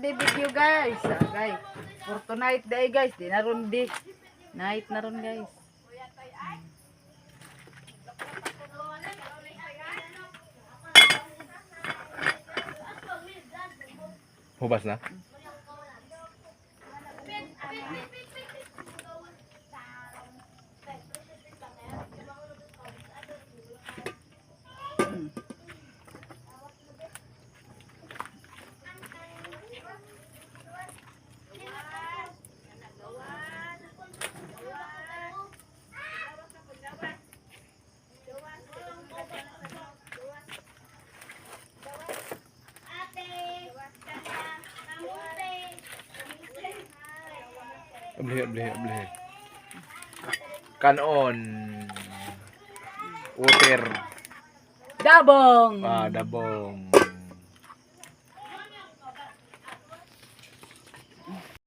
Another day video, guys. Ah, guys. For tonight day, guys. Di na ron di. Night na ron, guys. Hubas na. Oblihe, oblihe, oblihe. Kanon. Water. Dabong! Ah, dabong.